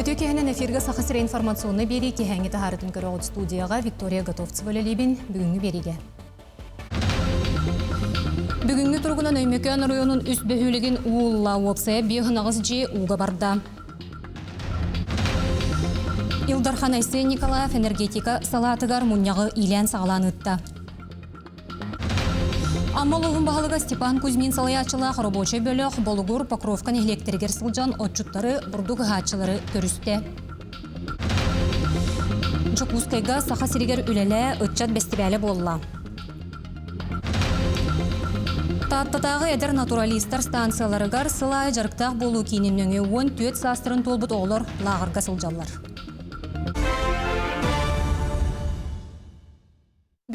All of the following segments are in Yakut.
Үтүө киһинэн эфиргэ Саха сирэ информационнай биэрии киһээҥҥи таһаарытын көрөҕүт студияҕа Виктория Готовцева үлэлиибин. Бүгүҥҥү биэриигэ. Бүгүҥҥү туругунан Өймөкөөн оройуонун үс бөһүөлэгин уулла уопсайа биэс дьиэ ууга барда. Ил Дархан Айсен Николаев энергетика салаатыгар мунньаҕы иилээн-саҕалаан ыытта. Амма улууһун баһылыга Степан Кузьмин салайааччылаах рабочай бөлөх Болугур Покровка нэһилиэктэригэр сылдьан отчуттары, бурдук ыһааччылары көрүстэ. Дьокуускайга Саха сиригэр үлэлээ ыччат бэстибээлэ буолла. Тааттатааҕы эдэр натуралистар станцияларыгар сыл аайы дьарыктаах буолуу киинин нөҥүө 14 саастарын туолбут оҕолор лааҕырга сылдьаллар.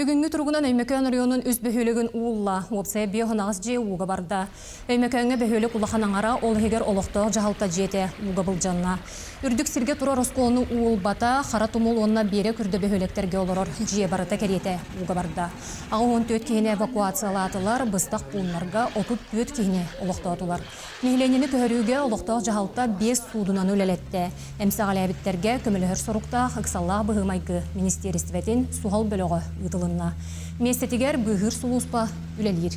Бүгүҥҥү туругунан Өймөкөөн оройуонун үс бөһүөлэгин уулла, уопсайа биэс дьиэ ууга барда. Өймөкөөҥҥө бөһүөлэк улахан аҥара, ол иһигэр олохтоох дьаһалта дьиэтэ ууга былдьанна. Үрдүк сиргэ турар оскуоланы уу ылбата, Хара Тумул уонна Биэрэк Үрдэ бөһүөлэктэргэ олорор дьиэ барыта кэриэтэ ууга барда. 84 киһини эвакуациялаатылар, быстах пууннарга 34 киһини олохтоотулар. Нэһилиэнньэни көһөрүүгэ олохтоох дьаһалта биэс суудунаны үлэлэттэ. Эмсэҕэлээбиттэргэ көмөлөһөр соруктаах ыксаллаах быһыы-майгы министиэристибэтин суһал бөлөҕө ыытылынна. Миэстэтигэр быыһыыр сулууспа үлэлиир.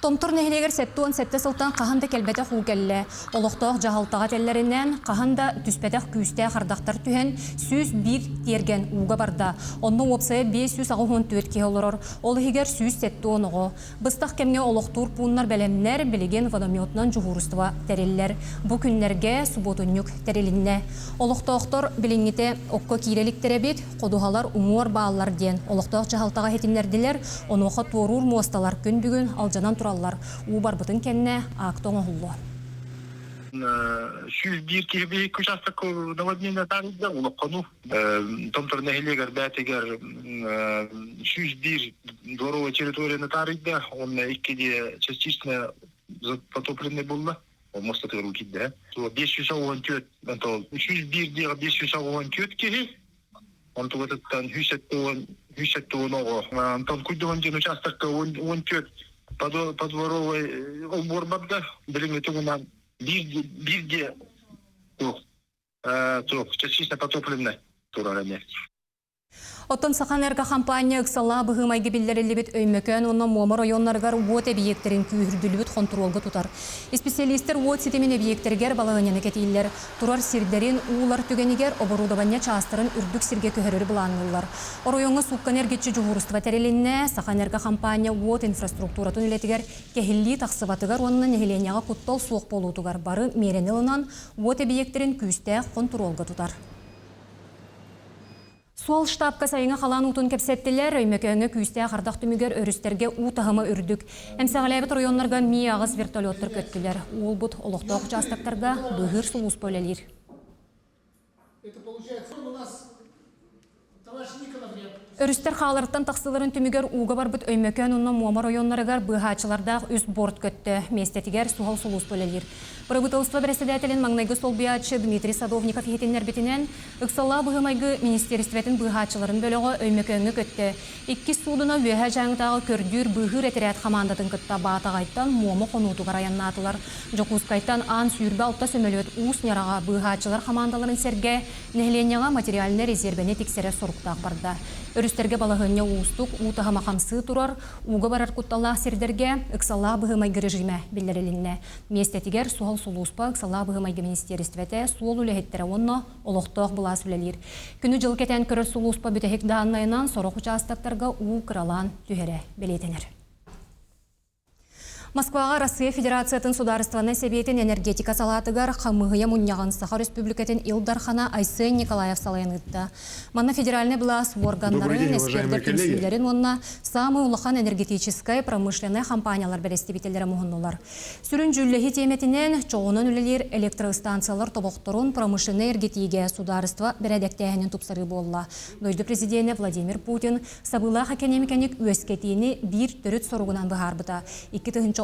Томтор нэһилиэгэр 77 сылтан хаһан да кэлбэтэх уу кэллэ. Олохтоох дьаһалтаҕа этэллэринэн, хаһан да түспэтэх күүстээх ардахтар түһэн, 101 тиэргэн ууга барда. Онно уопсайа 584 киһи олорор, ол иһигэр 170 оҕо. Быстах кэмҥэ олохтуур пууннар бэлэмнэр, билигин водометунан дьуһуурустуба тэриллэр. Бу күннэргэ субуотунньук тэрилиннэ. Олохтоохтор билиҥҥитэ окко киирэ иликтэр эбит, ходуһалар уҥуор бааллар диэн олохтоох дьаһалтаҕа иһитиннэрдилэр. Онуоха туоруур муосталар күн бүгүн алдьанан тураллар. Уу барбытын кэннэ акт оҥоһуллуо. 101 киһи биһикки участокка наводнение таарыйда улаххану Томтор нэһилиэгэр бээтигэр 101 дворовой территорияны таарыйда уонна икки частично потопленный булла мостатыгар уу киирдэ 514 101 диэҕэ 564 киһи онтугатыттан 170 оҕо онтон Куйдуһун диэн участокка 14 подворовой олбуор барда билиҥҥи тугунан биир туох Суох, частично потопленная турар эмиэ. Оттон Сахаэнерго хампаанньа ыксаллаах быһыы-майгы биллэриллибит Өймөкөөн уонна Муома оройуоннарыгар уот эбийиэктэрин күүһүрдүллүбүт хонтуруолга тутар. Исписэлиистэр уот ситимин эбийиэктэригэр балаһыанньаны кэтииллэр. Турар сирдэрин уулар түгэнигэр оборудование чаастарын үрдүк сиргэ көһөрөрү былаанныыллар. Оройуоҥҥа суукканы эргиччи дьуһуурустуба тэрилиннэ. Сахаэнерго хампаанньа уот инфраструктуратын үлэтигэр кэһиллии тахсыбатыгар уонна нэһилиэнньэҕэ куттал суох буолуутугар бары миэрэни ылынан, уот эбийиэктэрин күүстээх хонтуруолга тутар. Суол штабка сайыҥҥы халаан уутун кэпсэттилэр. Өймөкөөҥҥө күүстээх ардах түмүгэр өрүстэргэ уу таһыма үрдүк. Эмсэҕэлээбит оройуоннарга Ми-аҕыс вертолеттар көттүлэр. Уолбут олохтоох учаастактарга быыһыыр сулууспа үлэлиир. Өрүстэр хааларыттан тахсыыларын түмүгэр ууга барбыт Өймөкөөн уонна Муома оройуоннарыгар быыһааччылардаах үс борт көттө. Миэстэтигэр суһал сулууспа үлэлиир. Бырабыыталыстыба бэрэссэдээтэлин маҥнайгы солбуйааччы Дмитрий Садовников иһитиннэрбитинэн, ыксаллаах быһыы-майгы министиэристибэтин быыһааччыларын бөлөҕө Өймөкөөҥҥө көттө. Иккис суудуна Үөһээ Дьааҥытааҕы көрдүүр-быыһыыр этэрээт хамаандатын кытта Баатаҕайтан Муома хонуутугар айаннаатылар. Дьокуускайтан аан 26 сөмөлүөт Уус Ньараҕа быыһааччылар хамаандаларын сэргэ Нэһилиэнньэҕэ материальнай резервэни тиксэрэр соруктаах барда. Өрүстэргэ балаһыанньа уустук, уу таһыма хамсыы турар, ууга барар кутталлаах сирдэргэ ыксаллаах быһыы-майгы режимэ биллэрилиннэ. Миэстэтигэр суһал сулууспа, ыксаллаах быһыы-майгы министиэристибэтэ, суол үлэһиттэрэ уонна олохтоох былаас үлэлиир. Күнү-дьыл кэтээн көрөр сулууспа бүтэһик дааннайынан сорох учаастактарга уу кыралаан түһэрэ бэлиэтэнэр. Москваҕа Россия Федерациятын Судаарыстыбаннай Сэбиэтин энергетика салаатыгар хамыыһыйа мунньаҕын Саха Өрөспүүбүлүкэтин Ил Дархана Айсен Николаев салайан ыытта. Манна федеральнай былаас Добрый уорганнарын, день, эспиэрдэр уважаемые коллеги. түмсүүлэрин уонна саамай улахан энергетическай, промышленнай компаниялар бэрэстэбиитэллэрэ муһуннулар. Сүрүн дьүүллэһии тиэмэтинэн чоҕунан үлэлиир электростанциялар тобохторун промышленнай эргитиигэ судаарыстыба бэрээдэктээһинин тупсарыы буолла. Дойду президенэ Владимир Путин Сабыылаах экэниэмикэни үөскэтиини биир төрүт соругунан быһаарбыта.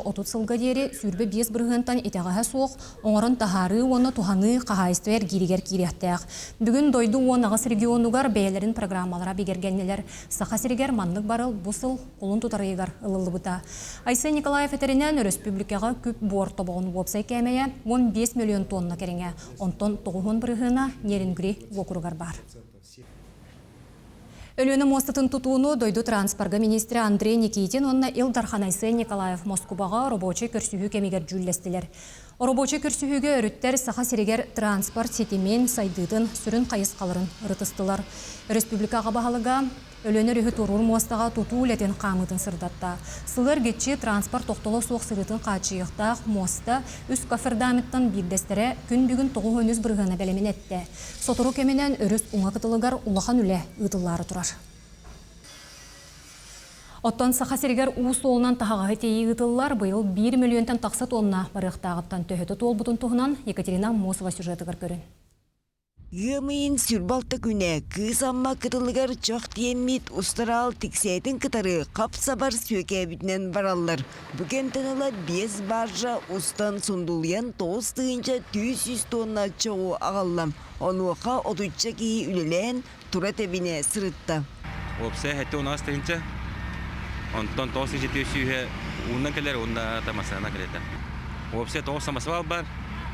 30 сылга диэри 25 бырыһыантан итэҕэһэ суох оҥорон таһаарыы уонна туһаныы хаһаайыстыба эргииригэр киириэхтээх. Бүгүн дойду 18 регионугар бэйэлэрин программалара бигэргэннилэр. Саха сиригэр маннык барыл бу сыл кулун тутар ыйыгар ылыллыбыта. Айсен Николаев этэринэн, өрөспүүбүлүкэҕэ күп буор тобоҕун уопсай кээмэйэ 15 миллион тонна кэриҥэ, онтон 90 бырыһыана Нерюнгри уокуругар баар. Өлүөнэ муостатын тутууну дойду транспорга министрэ Андрей Никитин уонна Ил Дархан Айсен Николаев Москубаҕа рабочай көрсүһүү кэмигэр дьүүллэстилэр. Рабочай көрсүһүүгэ өрүттэр Саха сиригэр транспорт ситимин сайдыытын сүрүн хайысхаларын ырытыстылар. Республика аҕа баһылыга Өлүөнэ өрүһү туоруур муостаҕа тутуу үлэтин хаамыытын сырдатта. Сылы эргиччи транспорт тохтоло суох сырыытын хааччыйыахтаах муоста үс кофердамыттан биирдэстэрэ күн бүгүн 93 бырыһыана бэлэмин эттэ. Сотору кэминэн өрүс уҥа кытылыгар улахан үлэ ыытыллаары турар. Оттон Саха сиригэр уу суолунан таһаҕаһы тиэйии ыытыллар быйыл биир мөлүйүөнтэн тахса тонна барыахтааҕыттан төһөтө туолбутун туһунан Екатерина Аммосова сюжетыгар көрүн. Ыам ыйын сүрбалта күнэ Кыыс Амма кытылыгар чох тиэммит устараал тиксээтин кытары хап-сабар сүөкээбитинэн бараллар. Бу кэмтэн ыла биэс баржа устан сундулуйан 9400 тонна чоҕу аҕалла. Онуоха отучча киһи үлэлээн тура тэбинэ сырытта. Уопсайа 76 тыһыынча, онтон 9 тыһыынча уунан кэлэр уонна тамасана кэлэтэ. Уопсайа тоҕус самосвал бар,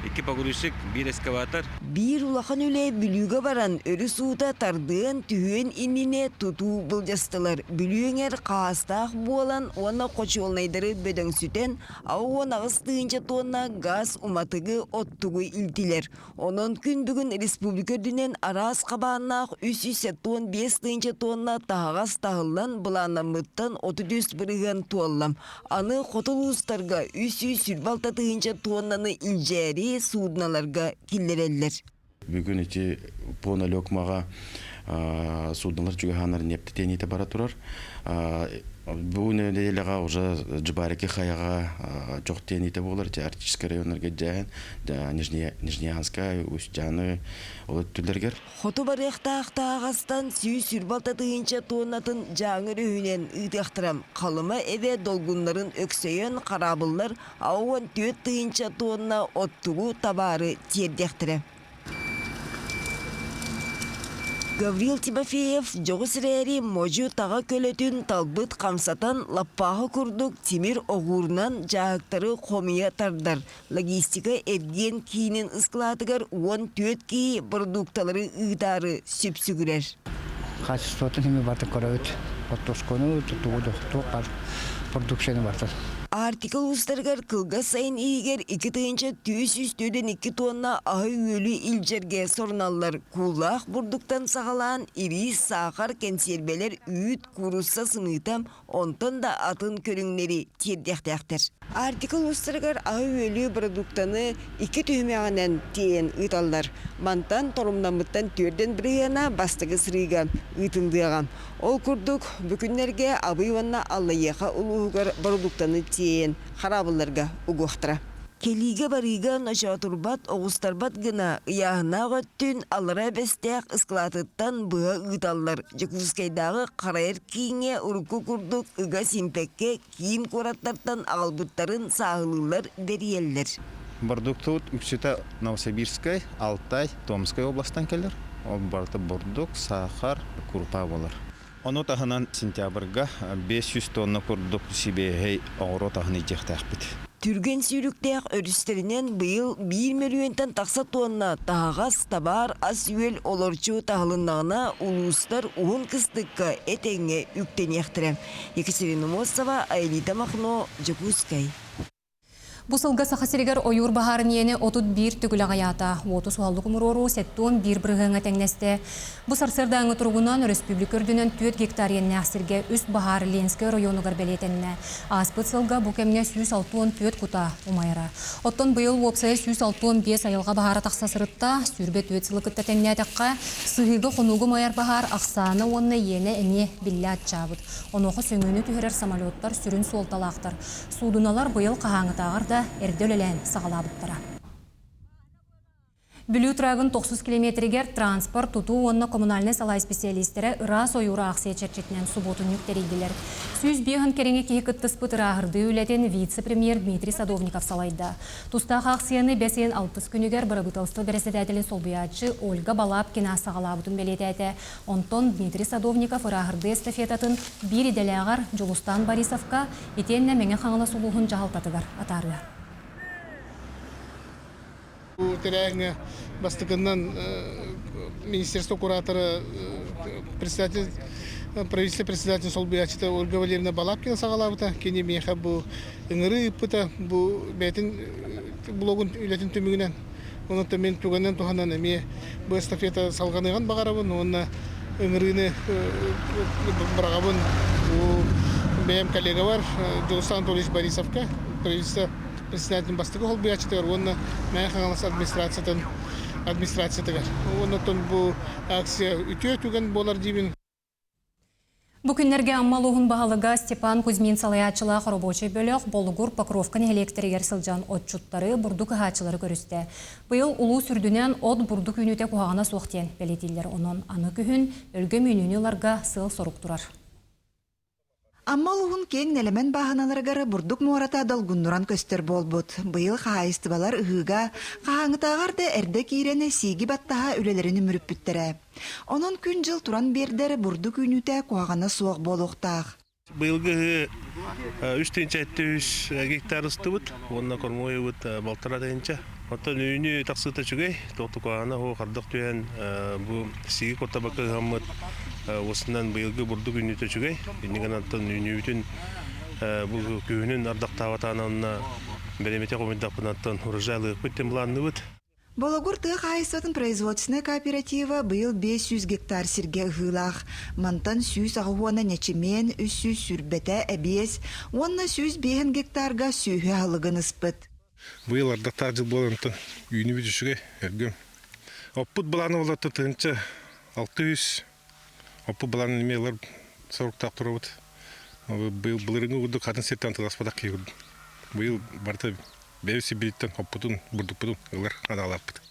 икки погрузчик, биир эскаватор. Биир улахан үлэ Бүлүүгэ баран, өрүс уута тардыан, түһүөн иннинэ тутуу былдьастылар. Бүлүү эҥэр хаастаах буолан уонна хочуолунайдары бөдөҥсүтэн, 68 тыһыынча тонна газ уматыгы, оттугу илтилэр. Онон күн бүгүн республика үрдүнэн араас хабааннаах 375 тыһыынча тонна таһаҕас таһыллан былааннаммыттан 33% туолла. Аны хоту улуустарга 326 тыһыынча тоннаны илдьээри суудуналарга киллэрэллэр. Бүгүн ити по Налёкмаҕа суднолар чугаһаанар нефтетениите бара турар. Бу нэдиэлэҕэ уже Джибарики хайаҕа чох тиэниитэ буолар, Арктическай районнарга дьээһин, Нижнеянскай, Устьяны ол өттүлэригэр. Хоту барыахтаах таһаҕастан 126 тыһыынча туоннатын Дьааҥы өрүһүнэн ыытыахтара. Халыма эбэ долгуннарын өксөйөн хараабыллар 64 тыһыынча туонна оттугу табаары тиэрдиэхтэрэ. Гаврил Тимофеев дьоҕус эрээри модьу таҕа көлөтүн талбыт хамсатан лаппааһы курдук тимир оҕуурунан дьааһыктары хомуйа тардар. Логистика эргиэн киинин ыскылаатыгар 14 киһи бородуукталары ыытаары сүпсүгүрэр. Качествотын хими барытын көрөбүт. Оттускуну, тугу туох баар продукцияны барытын. Арктика улуустарыгар кылгас сайын иһигэр 2442 тонна аһы-үөлү илдьэргэ соруналлар. Кууллаах бурдуктан саҕалаан ириис, саахар, кэнсиэрбэлэр, үүт, куурусса сымыыта, онтон да атын көрүҥнэри тиэрдиэхтээхтэр. Арктика улуустарыгар аһы-үөлү бородууктаны икки түһүмэҕинэн тиэйэн ыыталлар. Мантан торумнаммыттан түөрдэн бырыһыана бастакы сырыыга ыытыллыаҕа. Ол курдук, бу күннэргэ Абый уонна Аллайыаха улууһугар бородууктаны тиэйэн хараабылларга угуохтара. Кэлиигэ-барыыга ночоотурбат, оҕустарбат гына ыйааһыннаах өттүн Аллараа Бэстээх ыскылаатыттан быһа ыыталлар. Дьокуускайдааҕы харайар кииҥҥэ урукку курдук ыга симпэккэ киин куораттартан аҕалбыттарын сааһылыыллар, бэрийэллэр. Бордуктуут үксүтэ Новосибирскай, Алтай, Томскай областан кэлэр. Ол барыта бурдук, саахар, курупа буолар. Ону таһынан сентябрьга 500 тонна курдук сибиэһэй оҕуруот аһын илдьиэхтээхпит. Түргэн сүүрүктээх өрүстэринэн быйыл биир мөлүйүөнтэн тахса тонна таһаҕас, табаар, ас-үөл олорчу таһылыннаҕына, улуустар уһун кыстыкка этэҥҥэ үктэниэхтэрэ. Екатерина Мосова, Аэлита Махно, Дьокуускай. Бу сылга Саха сиригэр ойуур баһаарын иэнэ 31 төгүл аҕыйаата. Уоту суһаллык умуруоруу 71 бырыһыаҥҥа тэҥнэстэ. Бу сарсыардааҥҥы туругунан өрөспүүбүлүкэ үрдүнэн 4 гектар иэннээх сиргэ үс баһаар Ленскэй оройуонугар бэлиэтэннэ. Ааспыт сылга бу кэмҥэ 164 кута умайара. Оттон быйыл уопсайа 165 айылҕа баһаара тахса сырытта. 24 сылы кытта тэҥнээтэххэ, сыһыыга-хонууга умайар баһаар ахсаана уонна иэнэ эмиэ биллэ аччаабыт. Онуоха сөҥүүнү түһэрэр самолеттар сүрүн суолталаахтар. Суудуналар быйыл хаһааҥҥытааҕар да эрдэ үлэлээн саҕалаабыттара. Бүлүү трагын тохсус километригэр транспорт, тутуу уонна коммунальнай салаа исписэлиистэрэ ыраас ойуур аахсыйа чэрчитинэн субуотунньук тэрийдилэр. 105 кэриҥэ киһи кыттыспыт ырааһырдыы үлэтин вице-премьер Дмитрий Садовников салайда. Тустаах аахсыйаны бэс ыйын алтыс күнүгэр бырабыыталыстыба бэрэссэдээтэлин солбуйааччы Ольга Балабкина саҕалаабытын бэлиэтээтэ. Онтон Дмитрий Садовников ырааһырдыы эстафетатын биир идэлээҕэр Дьулустаан Борисовка итиэннэ Мэҥэ Хаҥалас улууһун дьаһалтатыгар атаарыа. Бу тэрээһиҥҥэ бастакыннан министерство куратора председатель правительство председателин солбуйааччыта Ольга Валерьевна Балабкина саҕалаабыта. Кини миэхэ бу ыҥырыы ыыппыта, бу бэйэтин блогун үлэтин түмүгүнэн. Онон мен түгэнинэн туһанан эмиэ бу эстафета салҕаныаҕын баҕарабын уонна ыҥырыыны быраҕабын бу бэйэм коллегабар Дьулустан Анатольевич Борисовка правительство председателин бастакы солбуйааччытыгар уонна Мэҥэ Хаҥалас администрациятын администрациятыгар. Оннуттан бу акция үтүө түгэн буолар диибин. Бу күннэргэ Амма улууһун баһылыга Степан Кузьмин салайааччылаах рабочай бөлөх Болугур Покровка нэһилиэктэригэр сылдьан отчуттары, бурдук ыһааччылары көрүстэ. Быйыл улуус үрдүнэн от бурдук үүнүүтэ куһаҕана суох диэн бэлиэтииллэр. Онон аны күһүн өлгөм үүнүүнү ыларга сыал-сорук турар. Амма улууһун киэҥ нэлэмэн бааһыналарыгар бурдук муората долгуннуран көстөр буолбут. Быйыл хаһаайыстыбалар ыһыыга хаһааҥҥытааҕар да эрдэ киирэн сииги баттаһа үлэлэрин үмүрүппүттэрэ. Онон күн-дьыл туран биэрдэр бурдук үүнүүтэ куһаҕана суох буолуохтаах. Быйылгы ыһыы үс тыһыынча үс гектар ыстыбыт уонна кормуойубут балтараа тыһыынча. Оттон үүнүү тахсыыта үчүгэй, туохтукаана хо хардах түһэн бу сиги куттабакка ыһаммыт уосунан быйылгы бурдук үүнүүтэ үчүгэй. Иннигэн антон үүнүүбүтүн бу күһүнүн ардахтаабатаананна бэлэмите хомуйдахпынаттан урожай ылыахпыт диэн былаанныбыт. Бологур тыа хаһаайыстыбатын производственнай кооператива быйыл 500 гектар сиргэ ыһыылаах. Мантан 180 ньэчимиэн, 320 эбиэс уонна 105 гектарга сүөһү аһылыгын ыспыт. Быйыл ардахтаах дьыл буолан үүнүүбүт үчүгэй, өлгөм. Оппут былааны боллотто тыһынча 600 оппут былаанын эмиэ ылар соруктаах турабыт. Быйыл былырыҥҥы курдук атын сиртэн тыласпатах киһи курдук. Быйыл барыта бэйэбит сирбититтэн оппутун, бурдукпутун ылар аналааппыт.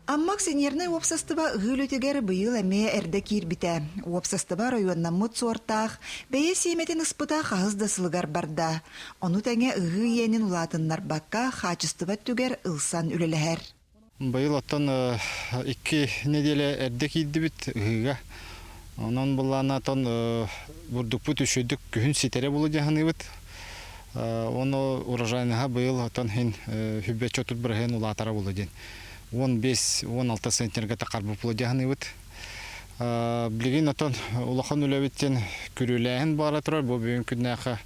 Амма акционернай уопсастыба ыһыы үлэтигэр быйыл эмиэ эрдэ киирбитэ. Уопсастыба оройуоннаммыт суортаах, бэйэ сиэмэтин ыспыта хаһыс да сылыгар барда. Ону тэҥэ ыһыы иэнин улаатыннарбакка, хаачыстыба өттүгэр ылсан үлэлэһэр. Быйыл оттон икки нэдиэлэ эрдэ киирдибит ыһыыга. Онон былаанатан бурдукпут үчүгдүк күһүн ситэрэ булу дьаһаныыбыт. Ону урожайныһа быйыл оттон иһин хүббэччэ отут бырыһыан улаатара буолуо диэн. 15-16 центнергэ тахарбыт буолуо дьаһаныыбыт. Билигин оттон улахан үлэбит диэн күрүөлээһин баара турар. Бу бүгүн күннээхэ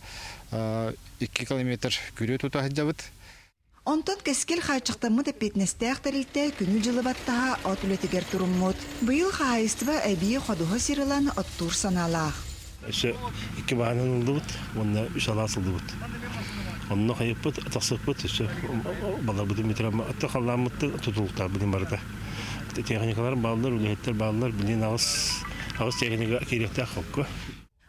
2 километр күрүө тута сылдьабыт. Онтон Кэскил хааччахтаммыт эппиэтинэстээх тэрилтэ күнү-дьылы баттаһа от үлэтигэр туруммут. Быйыл хаһаайыстыба эбии ходуһа сир ылан оттуур санаалаах. Өссө икки баанан ыллыбыт уонна үс алаас ыллыбыт. Онно хайыппыт, тахсыппыт, өссө баларбытын бүтэрэн атта халлааммыттан тутулуктаабытын барыта. Техникалар бааллар, үлэһиттэр бааллар, билигин аҕыс аҕыс техника киириэхтээх холку.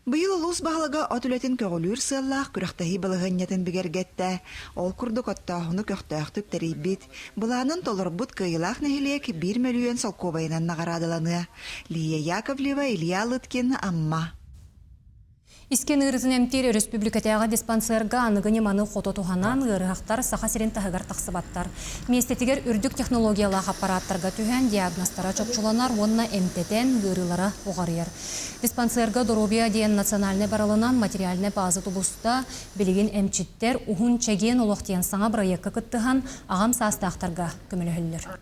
Быйыл улуус баһылыга от үлэтин көҕүлүүр сыаллаах күрэхтэһии балаһыанньатын бигэргэттэ. Ол курдук оттооһуну көхтөөхтүк тэрийбит, былаанын толорбут кыайыылаах нэһилиэк биир мөлүйүөн солкуобайынан наҕараадаланыа. Лия Яковлева, Илья Лыткин, Амма. Искэн ыарыытын эмтиир өрөспүүбүлүкэтээҕи диспансерга аныгы ньыманы хото туһанан, ыарыһахтар Саха сирин таһыгар тахсыбаттар. Миэстэтигэр үрдүк технологиялаах аппарааттарга түһэн, диагнозтара чопчуланар уонна эмтэтэн, ыарыылара уҕарыйар. Диспансерга доруобуйа диэн национальнай барылынан материальнай база тубуста, билигин эмчиттэр Уһун чэгиэн олох диэн саҥа бырайыакка кыттыһан, аҕам саастаахтарга көмөлөһөллөр.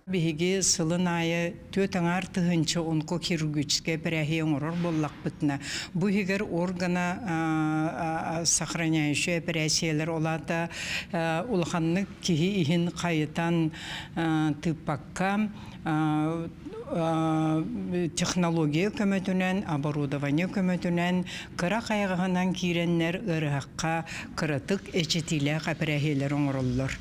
Биһиги сылын аайы түөрт аҥаар тыһыынча онкохирургическай эпэрээһийэ оҥорор буоллахпытына, бу иһигэр органа сохраняющай эпэрээссийэлэр, ол аата улаханнык киһи иһин хайытан тыыппакка технология көмөтүнэн, оборудование көмөтүнэн кыра хайаҕаһынан киирэннэр ыарыһахха кыратык эчэтиилээх эпэрээһийэлэр оҥороллор.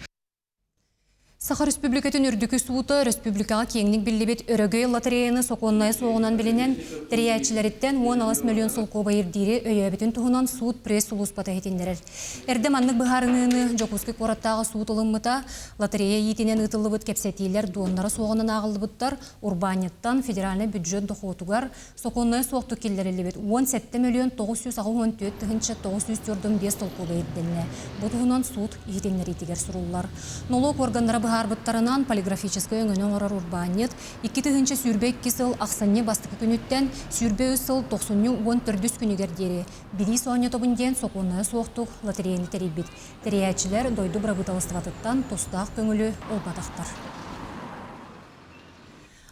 Саха Республикатын Үрдүкү суута өрөспүүбүлүкэҕэ киэҥник биллибит Өрөгөй лотереяны сокуоннайа суоҕунан билинэн, тэрийээччилэриттэн 16 мөлүйүөн солкуобай ирдиири өйөөбүтүн туһунан суут пресс-сулууспата иһитиннэрэр. Эрдэ маннык быһаарыныыны Дьокуускай куораттааҕы суут ылыммыта, лотерея иитинэн ыытыллыбыт кэпсэтиилэр дуоннара суоҕунан ааҕыллыбыттар, урбаанньыттан федеральнай бюджет дохуотугар сокуоннайа суохтук киллэриллибит 17 мөлүйүөн 984 тыһыынча 945 солкуобай ирдэннэ. Бу туһунан суут иһитиннэриитигэр суруллар. Нолуок уорганнара быһаарбыттарынан, полиграфическай өҥөнү оҥорор урбаанньыт 2022 сыл ахсынньы бастакы күнүттэн 23 сыл тохсунньу 14 күнүгэр диэри бириис оонньотобун диэн сокуоннайа суохтук лотереяны тэрийбит. Тэрийээччилэр дойду бырабыыталыстыбатыттан тустаах көҥүлү ылбатахтар.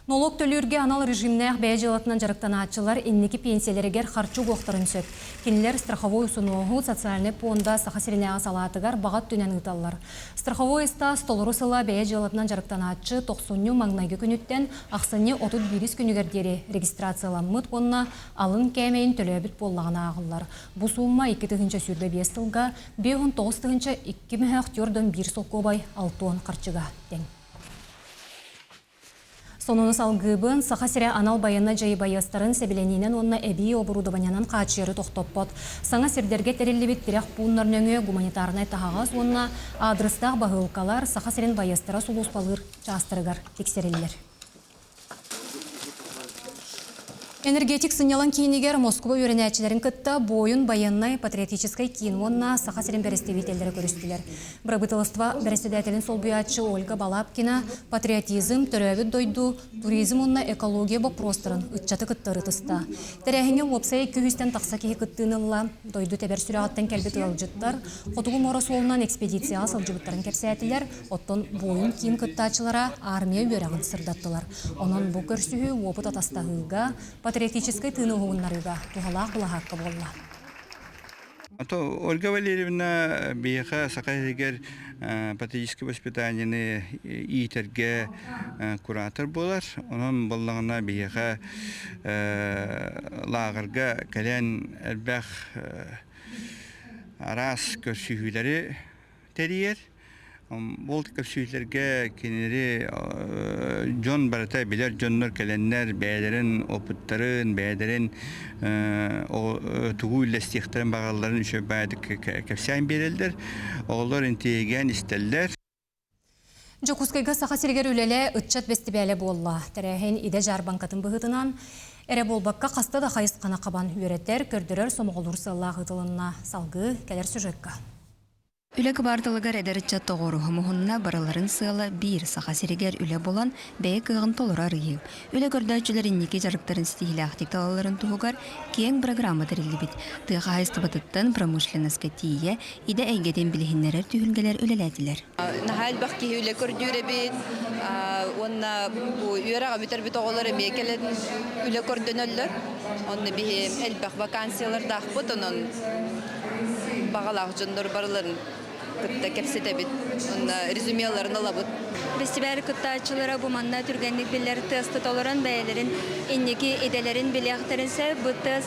Нолуок төлүүргэ анал режимнээх бэйэ дьыалатынан дьарыктанааччылар инники пенсиялэригэр харчы угуохтарын сөп. Кинилэр страховой усунуоһу социальнай пуонда Саха сиринээҕи салаатыгар баҕа өттүнэн ыыталлар. Страховой ыстаас толору сыла бэйэ дьыалатынан дьарыктанааччы тохсунньу маҥнайгы күнүттэн ахсынньы 31 күнүгэр диэри регистрацияламмыт уонна алын кээмэйин төлөөбүт буоллаҕына ааҕыллар. Бу суумма 2025 сылга 59 тыһыынча 2 мөһөөх 401 солкуобай 60 харчыга тэҥ. Сонуну салгыыбын Саха сирэ анал байыаннай дьайыы байыастарын сэбилэниинэн уонна эбии оборудованиенан хааччыйары тохтоппот. Саҥа сирдэргэ тэриллибит тирэх пууннар нөҥүө гуманитарнай таһаҕас уонна аадырыстаах баһыылкалар Саха сирин байыастара сулууспалыыр чаастарыгар тиксэриллэр. Энергетик сынньалаҥ киинигэр Москуба үөрэнээччилэрин кытта буойун байыаннай патриотическай киин уонна Саха сирин бэрэстэбиитэллэрэ көрүстүлэр. Бырабыыталыстыба бэрэссэдээтэлин солбуйааччы Ольга Балабкина патриотизм, төрөөбүт дойду, туризм уонна экология боппуруостарын ыччаты кытта ырытыста. Тэрээһиҥҥэ уопсай 200-тэн тахса киһи кыттыыны ылла. Дойду тэбэр сүрэҕиттэн кэлбит ыалдьыттар Хотугу муора суолунан экспедицияҕа сылдьыбыттарын кэпсээтилэр, Оттон буойун киин кыттааччылара армия үөрэҕин сырдаттылар. Онон бу көрсүһүү уопут атастаһыыга, патриотическай тыыны уһугуннарыыга туһалаах былаһаакка буолла. Ольга Валерьевна биһиэхэ Саха сиригэр патриотическай воспитаниены иитэргэ куратор буолар. Онон буоллаҕына биһиэхэ лааҕырга кэлэн элбэх араас көрсүһүүлэри тэрийэр. Ол көрсүһүүлэргэ кинилэри дьон барыта билэр дьоннор кэлэннэр бэйэлэрин опыттарын, бэйэлэрин тугу үллэстиэхтэрин баҕалларын үчүгэй кэпсээн биэрэллэр. Оҕолор интириэһиргээн истэллэр. Дьокуускайга Саха сиригэр үлэлээ ыччат бэстибээлэ буолла. Тэрээһин идэ дьаарбаҥкатын быһыытынан эрэ буолбакка хаста да хайысханы хабан үөрэтэр, көрдөрөр, сомоҕолуур сыаллаах ыытылынна. Салгыы кэлэр сюжекка. Үлэ кыбаарталыгар эдэр ыччат тоҕуоруһа муһунна, барыларын сыала биир Саха сиригэр үлэ булан, бэйэ кыаҕын толоро арыйыы. Үлэ көрдөөччүлэр инники дьарыктарын ситиһиилээхтик талалларын туһугар киэҥ бырагыраама тэриллибит. Тыа хаһаайыстыбатыттан промышленноска тиийэ идэ эйгэтин билиһиннэрэр түһүлгэлэр үлэлээтилэр. Наһаа элбэх киһи үлэ көрдүүр эбит уонна бу үөрэҕи бүтэрбит оҕолор эмиэ кэлэн үлэ көрдөнөллөр. Онно биһи элбэх вакансиялардаахпыт, онон баҕалаах дьоннор барыларын кытта кэпсэтэбит уонна резюмеларын ылабыт. Бэстибээл кыттааччылара бу манна түргэнник биллэр тыаста толорон бэйэлэрин инники идэлэрин билиэхтэрин сөп. Бу тыас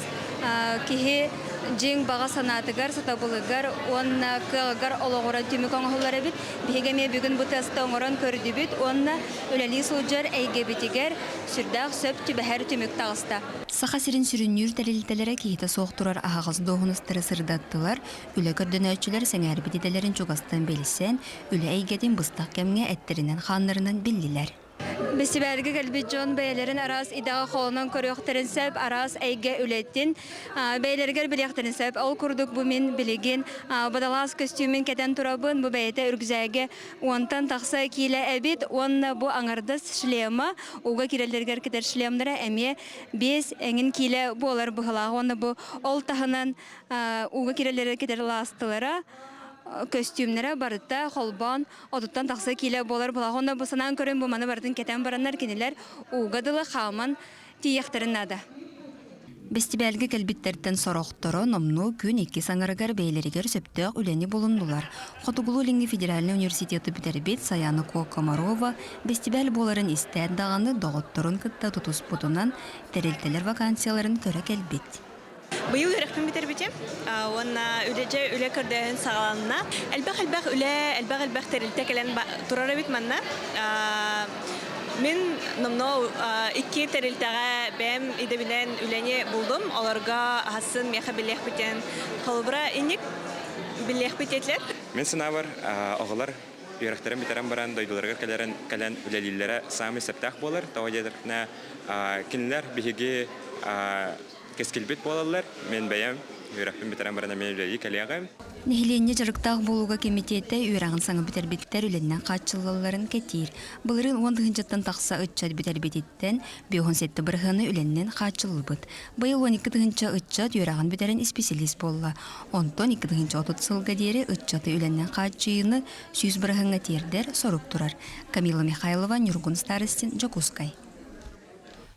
киһи дьиҥ баҕа санаатыгар, сатабылыгар уонна кыаҕыгар олоҕуран түмүк оҥоһуллар эбит. Биһиги эмиэ бүгүн бу тыаста оҥорон көрдүбүт уонна үлэлии сылдьар эйгэбитигэр сүрдээх сөп түбэһэр түмүк таҕыста. Саха сирин сүрүннүүр тэрилтэлэрэ киһитэ суох турар аһаҕас дуоһунастары сырдаттылар, үлэ көрдөнөөччүлэр сэҥээрбит идэлэрин чугастан билсэн, үлэ эйгэтин быстах кэмҥэ эттэринэн-хааннарынан биллилэр. Бэстибээлгэ кэлбит дьон бэйэлэрин араас идэҕэ холонон көрүөхтэрин сөп, араас эйгэ үлэтин бэйэлэригэр билиэхтэрин сөп. Ол курдук бу мин билигин водолаз көстүүмүн кэтэн турабын, бу бэйэтэ үргүзээгэ Уонтан тахса киилэ эбит уонна бу аҥардас шлема, уга киирэллэригэр кэтэр шлемнара эмиэ 5 эҥин киилэ буолар быһылаах уонна бу ол таһынан уга киирэллэригэр кэтэр лаастылара көстүүмнэрэ барыта холбоон отуттан тахса киилэ буолар быһылаах уонна бу санаан көрөн бу маны барытын кэтэн бараннар кинилэр ууга дылы хааман тиийиэхтэрин наада. Бэстибээлгэ кэлбиттэртэн сорохторо номнуо күн иккис аҥарыгар бэйэлэригэр сөптөөх үлэни булуннулар. Хотугулуу-Илиҥҥи федеральнай университеты бүтэрбит Саяна Ко Комарова бэстибээл буоларын истээт даҕаны доҕотторун кытта тутуспутунан тэрилтэлэр вакансияларын көрө кэлбит. Быйыл үөрэхпин бүтэрбитим уонна үлэдьэ үлэ көрдөөһүн саҕаланна. Элбэх-элбэх үлэ, элбэх-элбэх тэрилтэ кэлэн турар эбит манна. Мин номнуо икки тэрилтэҕэ бэйэм идэбинэн үлэни булдум. Олорго аһасын миэхэ билиэхпитин холобура инник билиэхпит диэтилэр. Мин санаабар, оҕолор үөрэхтэрин бүтэрэн баран дойдуларыгар кэлэрин кэлэн үлэлииллэрэ саамай сөптөөх буолар. Тоҕо диэтэхпинэ, кинилэр биһиги кэскилбит буолаллар. Мин бэйэм үөрэхпин бүтэрэн баран эмиэ үлэлии кэлиэҕим. Нэһилиэнньэ дьарыктаах буолууга кэмитиэтэ үөрэҕин саҥа бүтэрбиттэр үлэннэн хааччыллалларын кэтиир. Былырыын уон тыһыынчаттан тахса ыччат бүтэрбититтэн 57 бырыһыаны үлэннэн хааччыллыбыт. Быйыл 12 тыһыынча ыччат үөрэҕин бүтэрэн исписэлиис буолла. Онтон 2030 сылга диэри ыччаты үлэннэн хааччыйыыны 100 бырыһыаҥҥа тиэрдэр сорук турар. Камила Михайлова, Ньургун Старостин, Дьокуускай.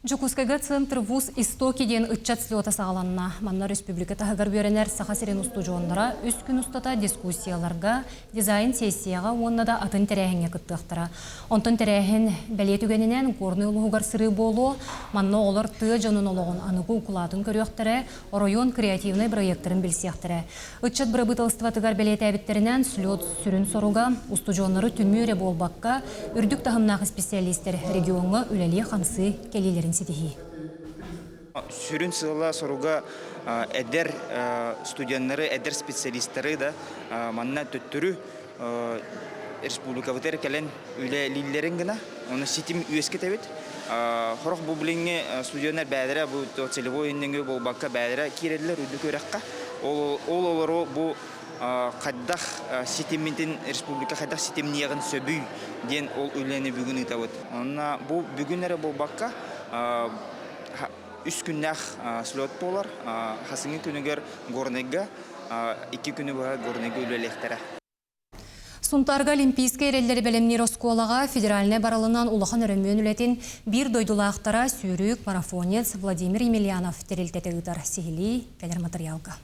Дьокуускайга Центр вуз Истоки диэн ыччат слета саҕаланна. Манна республика таһыгар үөрэнэр Саха сирин устудьуоннара үс күн устата дискуссияларга, дизайн-сессияҕа уонна да атын тэрээһиҥҥэ кыттыахтара. Онтон тэрээһин бэлиэ түгэнинэн Горнай улууһугар сырыы буолуо. Манна оҕолор тыа дьонун олоҕун аныгы укулаатын көрүөхтэрэ, оройуон креативнай бырайыактарын билсиэхтэрэ. Ыччат бырабыыталыстыбатыгар бэлиэтээбиттэринэн, слет сүрүн соруга устудьуоннары түмүү эрэ буолбакка, үрдүк таһымнаах исписэлиистэр региоҥҥа үлэлии-хамсыы кэлиилэрин ситиһии. Сүрүн сыала-соруга эдэр студеннары, эдэр специалистары да манна төттөрү республикабытыгар кэлэн үлэлииллэрин гына, оны ситим үөскэтэбит. Хорох бу билиҥҥи студеннар бээлэрэ бу целевой инниҥи буолбакка бээлэрэ киирэллэр үрдүк үөрэххэ. Ол олору бу хайдах ситиммитин республика хайдах ситимниэҕин сөбүй диэн ол үлэни бүгүн ыытабыт. Онно бу бүгүн эрэ буолбакка үс күннээх слет буолар. Хасыҥҥы күнүгэр Горнайга икки күнү быһа Горнайга үлэлиэхтэрэ. Сунтаарга Олимпийскай эрэллэри бэлэмниир оскуолаҕа федеральнай барылынан улахан өрөмүөн үлэтин биир дойдулаахтара сүүрүүк марафонец Владимир Емельянов тэрилтэтэ ыытар сиһилии кэлэр матырыйаалга.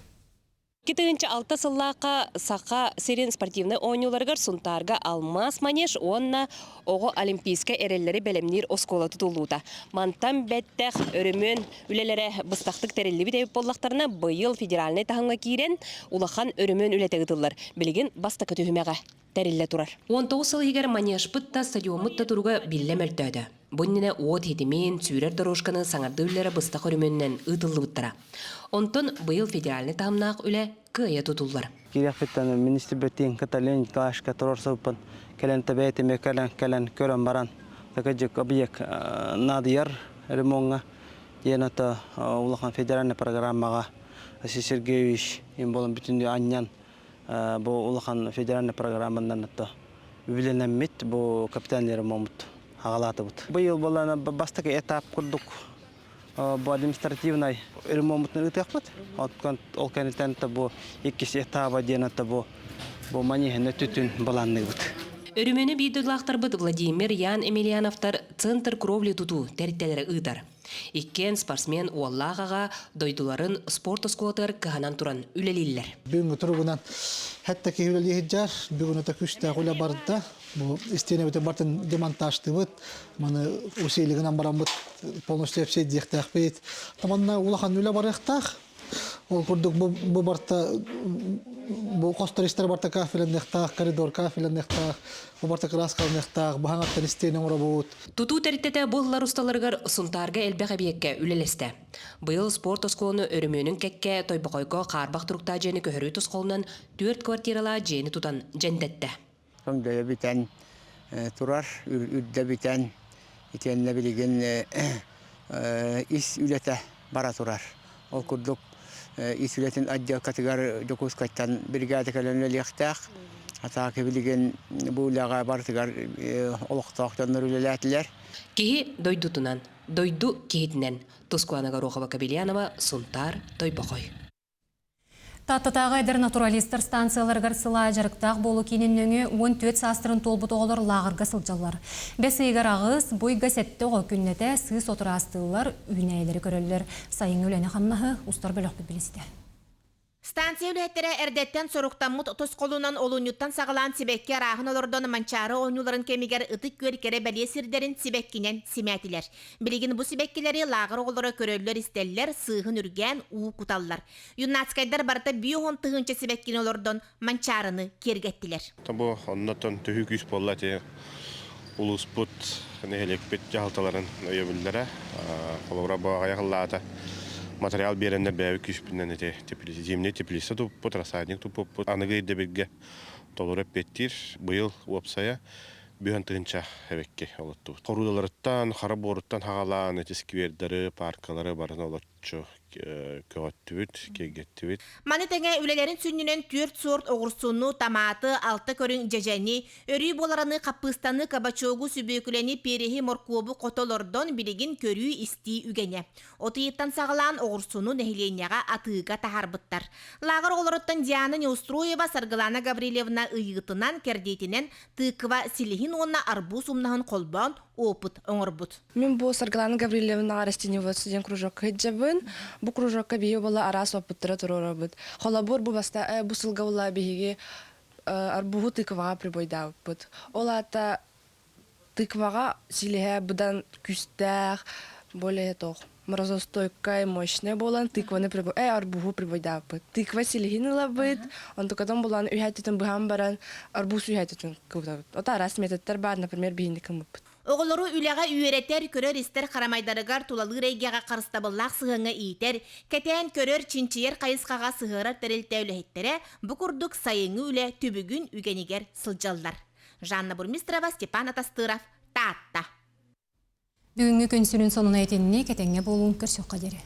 2006 сыллаахха Саха сирин спортивнай оонньууларыгар Сунтаарга алмаас манеж уонна оҕо олимпийскай эрэллэри бэлэмниир оскуола тутуллуута. Мантан бэттэх өрөмүөн үлэлэрэ быстахтык тэриллибит эбит буоллахтарына, быйыл федеральнай таһымҥа киирэн улахан өрөмүөн үлэтэ ыытыллар. Билигин бастакы түһүмэҕэ тэриллэ турар. 19 сыл иһигэр манежпыт да, стадиоммут да туруга биллэ мөлтөөтө. Бу иннинэ уот ситимин, сүүрэр дорожканы саҥардыы үлэлэрэ быстах өрөмүөнүнэн ыытыллыбыттара. Онтон быйыл федеральнай таһымнаах үлэ кыайа тутуллар. Киириэхпиттэн министр кытта Леонид Николаевичка туруорсубуппун кэлэн бэйэтим кэлэн кэлэн көрөн баран такыдьык объект наадыйар ремоҥҥа диэн ата улахан федеральный программаҕа Василий Сергеевич им болон бүтүннүү анньан бу улахан федеральный программанан ата үбүлэнэммит бу капитальный ремонт аҕалаатыбыт. Быйыл буолан бастакы этап курдук бу административнай ремонтун ыытыахпыт. Ол кэнниттэн бу иккис этаба диэн ата бу бу манеһына түтүн баланныыбыт. Өрөмүөнү биир дойдулаахтарбыт Владимир Ян Емельяновтар Центр кровли тутуу тэрилтэлэрэ ыытар. Иккиэн спортсмен уоллаах аҕа дойдуларын спорт оскуолатыгар кыһанан туран үлэлииллэр. Бүгүҥҥү туругунан хэтта киһи үлэлии сылдьар. Бүгүн ото күүстээх үлэ барда. Бу истиэнэбитин бартын демонтажтыыбыт. Маны усилигынан бараммыт полностью диэхтээхпит. Таманна улахан үлэ барыахтаах. Ол курдук бу, бу барта бу хостор истэр барта кафеланыахтаах, коридор кафеланыахтаах, бу барта кырааскаланыахтаах, баһаҥаттан истиэнэ оҥоробут. Тутуу тэрилтэтэ бу ыллар усталарыгар Сунтаарга элбэх эбийиэккэ үлэлэстэ. Быйыл спорт оскуоланы өрөмүөнүн кэккэ Тойбохойго хаарбах туруктаах дьиэни көһөрүү тосхолунан түөрт квартиралаах дьиэни тутан дьэндэттэ. Көҥдөйө бүтэн турар, үрдэ бүтэн, итиэннэ билигин ис үлэтэ бара турар. Ол курдук ис үлэтин отделкатыгар Дьокуускайтан биригээдэ кэлэн үлэлиэхтээх. Атаака билигин бу үлэҕэ барытыгар олохтоох дьоннор үлэлээтилэр. Киһи дойдутунан, дойду киһитинэн. Тускулана Горохова-Кобельянова, Сунтаар, Тойбохой. Тааттатааҕы эдэр натуралистар станцияларыгар сылаа дьарыктаах буолуу киинин нөҥүө 14 саастарын туолбут оҕолор лааҕырга сылдьаллар. Бэс ыйыгар аҕыс, бу ыйга сэттэ оҕо күннэтэ сыыс отураастыыллар, үүнээйилэри көрөллөр. Сайыҥҥы үлэни-хамнаһы устар бөлөхпүт билистэ. Станция үлэһиттэрэ эрдэттэн соруктаммыт тосхолунан олунньуттан саҕалаан сибэкки арааһын олордон Манчаары оонньууларын кэмигэр Ытык Күөл кэрэ бэлиэ сирдэрин сибэккинэн симээтилэр. Билигин бу сибэккилэри лааҕыр оҕолоро көрөллөр-истэллэр, сыыһын үргээн уу куталлар. Юннатскайдар барыта 50 тыһыынча сибэккини олордон Манчаарыны киэргэттилэр. Бу оннотон төһүү күүс буолла ити улууспут, нэһилиэкпит дьаһалталарын өйөбүллэрэ. Холобура, бу аҕыйах ыллаата материал биэрэннэр бэйэбит күүспүтүнэн ити зимний теплица туппут, рассадник туппуппут. Аныгы ирдэбилгэ толору эппиэттиир. Быйыл уопсайа бүһэн тыһыынча эбэкки олоттубут. Хоруудаларыттан, хара буоруттан хаҕалаан ити сквердары, паркалары барын олоччу көҕөттүбүт, киэргэттибит. Маны тэҥэ үлэлэрин сүнньүнэн түөрт суорт оҕурсуну, томаты, алта көрүҥ дьэдьэни, өрүү буоларыныы хаппыыстаны, кабачогу, сүбүөкүлэни, переһи, моркуобу хото олордон билигин көрүү-истии үгэнэ. От ыйыттан саҕалаан оҕурсуну нэһилиэнньэҕэ атыыга таһаарбыттар. Лааҕыр оҕолоруттан Диана Неустроева, Саргылана Гаврильевна ыйыытынан, кэрдиитинэн тыква силиһин уонна арбуз умнаһын холбоон опыт оҥорбут. Мин бу Саргылана Гаврильевнаҕа растениеводство диэн кружокка сылдьабын. Бу кружокка биһиги буола араас опыттары туруорабыт. Холобур, бу баста бу сылга була биһиги арбуһу тыкваҕа прибойдаабыппыт. Ол аата тыкваҕа силиһэ быдан күүстээх, более тоох морозостойкай, мощная буолан тыкваны прибой, арбуһу прибойдаабыппыт. Тыква силиһин ылабыт, онтукатын булан үһээтитин быһан баран арбуз үһээтитин кыбытабыт. Ото араас методтар баар, например, биһини кыммыппыт. Оҕолору үлэҕэ үөрэтэр, көрөр-истэр харамайдарыгар тулалыыр эйгэҕэ харыстабыллаах сыһыаҥҥа иитэр, кэтээн көрөр, чинчийэр хайысхаҕа сыһыарар тэрилтэ үлэһиттэрэ бу курдук сайыҥҥы үлэ түбүгүн үгэнигэр сылдьаллар. Жанна Бурмистрова, Степан Атастыров, Таатта. Бүгүҥҥү күн сүрүн сонуна итинник, этэҥҥэ буолуҥ, көрсүөххэ диэри.